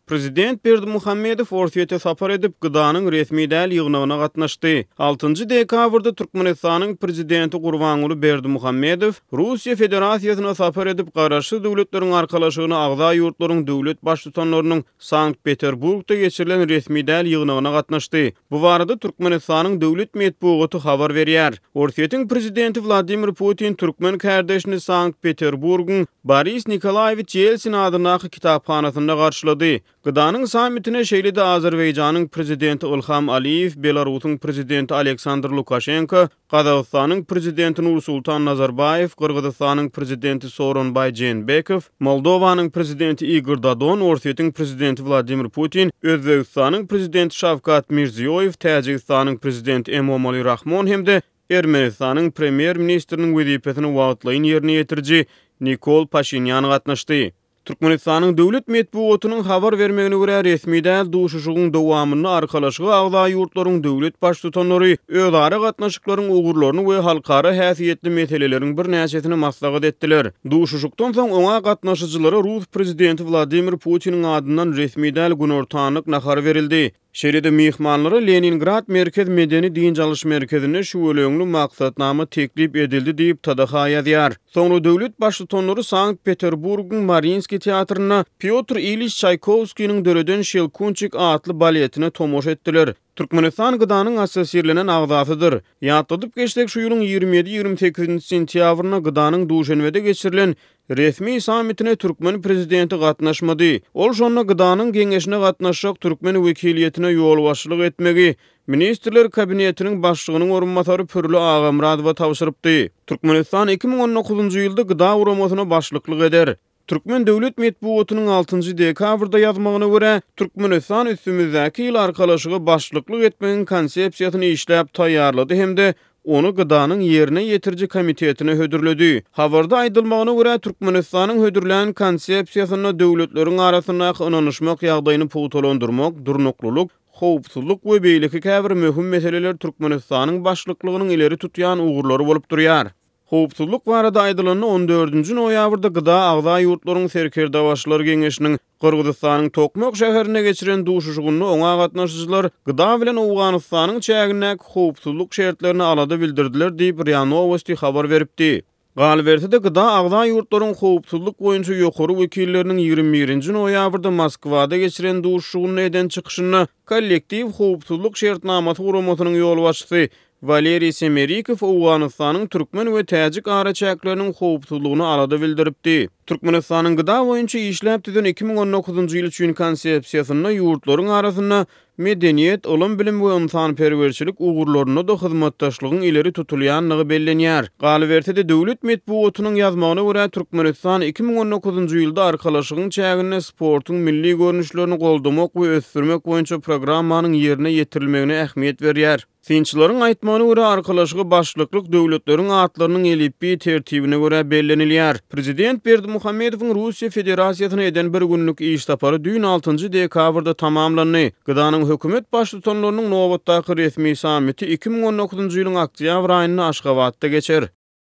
Prezident Berdimuhamedow Orsýete sapar edip, GDA-nyň resmi däl ýygnagyna gatnaşdy. Altynjy dekabrda Türkmenistanyň Prezidenti Gurbanguly Berdimuhamedow Russiýa Federasiýasyna sapar edip, Garaşsyz Döwletleriň Arkalaşygyna agza ýurtlaryň döwlet Baştutanlarynyň Sankt-Peterburgda geçirilen resmi däl ýygnagyna gatnaşdy. Bu barada Türkmenistanyň döwlet metbugaty habar berýär. Orsýetiň Prezidenti Wladimir Putin türkmen kärdeşini Sankt-Peterburgyň Boris Nikolaýewiç Ýelsin adyndaky kitaphanasynda garşylady. GDA-nyň sammitine şeýle-de Azerbaýjanyň Prezidenti Ilham Aliýew, Belarusyň Prezidenti Aleksandr Lukaşenko, Gazagystanyň Prezidenti Nursultan Nazarbaýew, Gyrgyzystanyň Prezidenti Sooronbaý Jeenbekow, Moldowanyň Prezidenti Igor Dodon, Orsýetiň Prezidenti Wladimir Putin, Özbegistanyň Prezidenti Şawkat Mirziýoýew, Täjigistanyň Prezidenti Emomali Rahmon hem-de Ermenistanyň Premýer-ministriniň wezipesini wagtlaýyn ýerine ýetiriji Nikol Paşinýan gatnaşdy. Türkmenistanyň döwlet metbugatynyň habar bermegine görä, resmi däl duşuşygyň dowamynda Arkalaşyga agza ýurtlaryň döwlet Baştutanlary özara gatnaşyklaryň ugurlaryny we halkara häsiýetli meseleleriň birnäçesini maslahat etdiler. Duşuşykdan soň oňa gatnaşyjylara rus Prezidenti Wladimir Putiniň adyndan resmi däl günortanlyk nahary berildi. Şeýle-de myhmanlara Leningrad merkez medeni-dynç alyş merkezinde şüweleňli maksatnama teklip edildi diýip, TDH ýazýar. Soňra döwlet Baştutanlary Sankt-Peterburgyň Mariinskiý teatrynda Pýotr Iliç Çaýkowskiniň döreden Şelkunçik atly baletine tomaşa etdiler. Türkmenistan GDA-nyň assosirlenen agzasydyr. Ýatladyp geçsek, şu ýylyň 27, 28-nji sentýabrynda GDA-nyň Duşenbede geçirilen Resmi sammitine türkmen prezidenti gatnaşmady. Ol şonda GDA-nyň Geňeşine gatnaşjak türkmen wekiliýetine ýolbaşçylyk etmegi Ministrler Kabinetiniň Başlygynyň orunbasary Pürli Agamyradowa tabşyrypdy. Türkmenistan 2019-njy ýylda GDA guramasyna başlyklyk eder. Türkmen döwlet metbugatynyň altynjy dekabrda ýazmagyna görä, Türkmenistan üstümizdäki ýyl Arkalaşyga başlyklyk etmegiň konsepsiýasyny işläp taýýarlady hem-de ony GDA-nyň Ýerine ýetiriji komitetine hödürledi. Habarda aýdylmagyna görä, Türkmenistanyň hödürlän konsepsiýasynda döwletleriň arasyndaky ynanyşmak ýagdaýyny pugtalandyrmak, durnuklylyk, howpsuzlyk we beýleki käbir möhüm meseleler Türkmenistanyň başlyklygynyň ileri tutýan ugurlary bolup durýar. Howpsuzlyk barada aýdylanda, on dördünji noýabrda GDA agza ýurtlaryň Serkerdebaşylar geňeşiniň Gyrgyzystanyň Tokmak şäherinde geçiren duşuşygynda oňa gatnaşyjylar GDA bilen Owganystanyň çägindäki howpsuzlyk şertlerine alada bildirdiler diýip, RIA Nowosti habar beripdi. Galyberse-de, GDA agza ýurtlaryň howpsuzlyk boýunça ýokary wekilleriniň 21 nji noýabrda Moskwada geçiren duşuşygynda eden çykyşynda Kollektiw howpsuzlyk şertnamasy guramasynyň ýolbaşçysy Waleriý Semerikow Owganystanyň türkmen we täjik araçäkleriniň howpsuzlygyna alada bildiripdi. Türkmenistanyň GDA boýunça işläp düzen 2019-njy ýyl üçin Konsepsiýasynda ýurtlaryň arasynda medeniýet, ylym-bilim we ynsanperwerçilik ugurlarynda-da hyzmatdaşlygyň ileri tutulýandygy bellenýär. Galyberse-de, döwlet metbugatynyň ýazmagyna görä, Türkmenistan 2019-njy ýylda Arkalaşygyň çäginde sportuň milli görnüşlerini goldamak we ösdürmek boýunça programmanyň ýerine ýetirilmegine ähmiýet berýär. Synçylaryň aýtmagyna görä, Arkalaşyga başlyklyk döwletleriň atlarynyň elipbiý tertibine görä bellenilýär. Prezident Berdimuhamedowyň Russiýa Federasiýasyna eden bir günlük iş sapary düýn altynjy dekabrda tamamlandy. GDA-nyň hökümet baştutanlarynyň nobatdaky resmi sammiti 2019-njy ýylyň oktýabr aýynda Aşgabatda geçer.